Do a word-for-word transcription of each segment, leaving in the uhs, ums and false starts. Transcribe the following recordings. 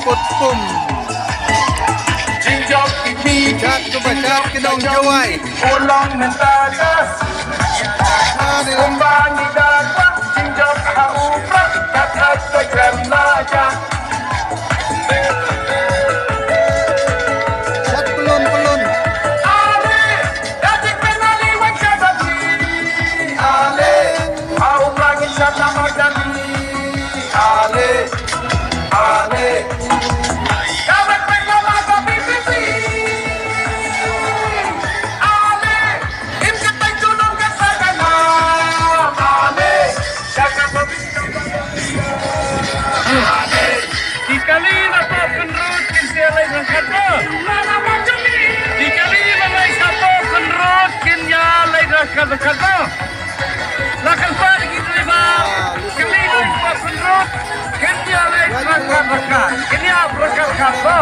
Put pum. Chat tu ba chat ki nong Jowai. Chat pelun pelun. Ki kali na pop kynrut kin sia leit ryngkat mo. Ki kali na leit sa pop kynrut kin ïa leit ryngkat ryngkat mo. La kan pa ki kali ba kali na pop kynrut kin ïa leit ryngkat ryngkat. Kin ïa ryngkat ryngkat mo.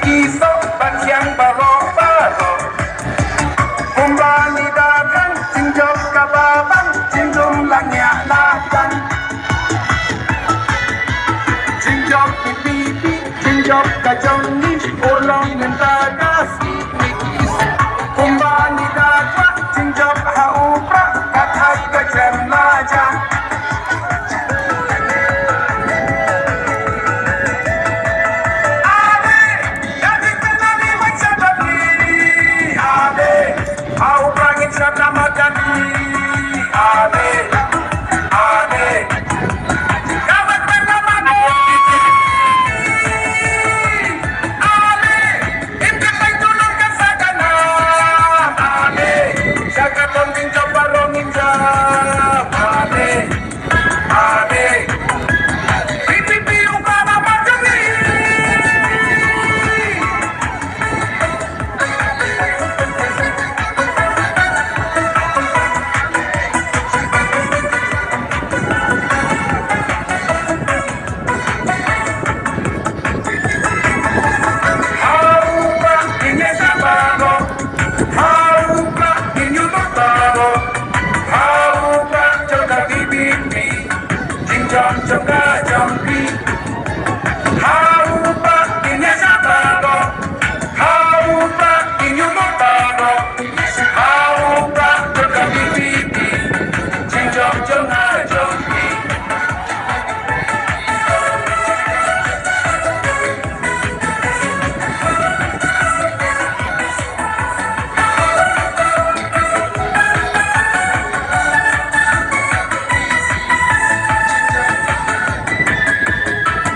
Ki sok ban thiang baroh baroh. Kumba ngi da kren, jingjop kaba bang, jingdum la ngiah la tang. Jingjop pi pi pi, jingjop ka jong ngi, u long mynta ka sngi. Kumba ngi da kwah, jingjop ha u prah, ka thait ka jem la jam.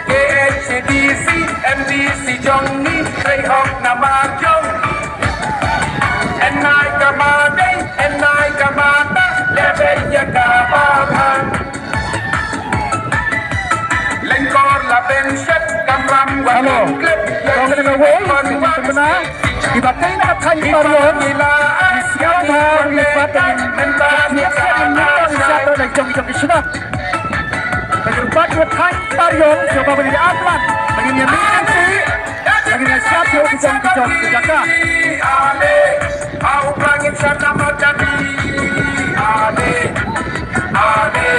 K H A D C, M D C jong ngi, trei hok namar jong ngi. N I ka ma dei, N I ka ma ta, leh beit ïa ka ba bha. Lengkor la ben shet, kamram wa Hello. Kong kena ka wei, sini kena. Iba tei na thaiñ Pariong. Ila ai, sia bha, ila pat, ila pat, ila pat, ila jong jong isna. Bagi rupat ila thaiñ Pariong, sia bha bagi atlan. Bagi ni ni nanti. Bagi ni siap, sia bha jong jong jaka. Ale, au bangin sana matani. Ale, ale.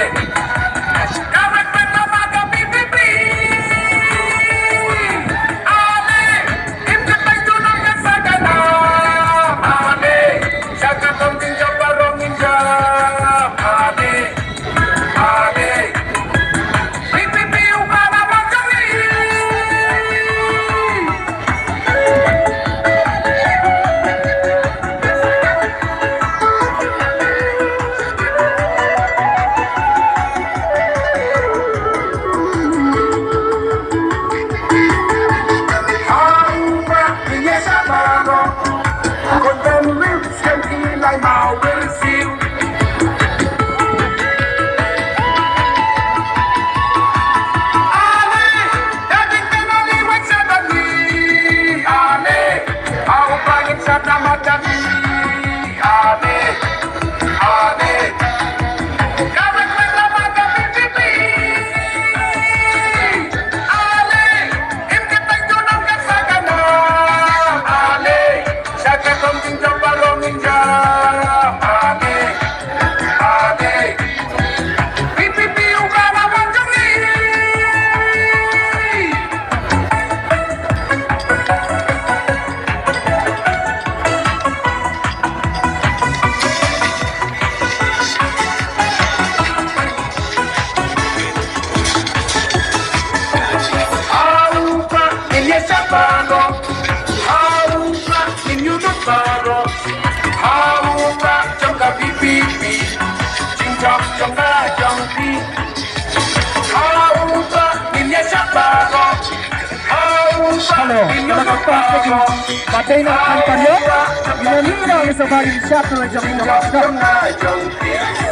Hello, kala ka pa ka jing. Pateng na kan pario. Ina ni na ni sa ba ni sa tu jong jong.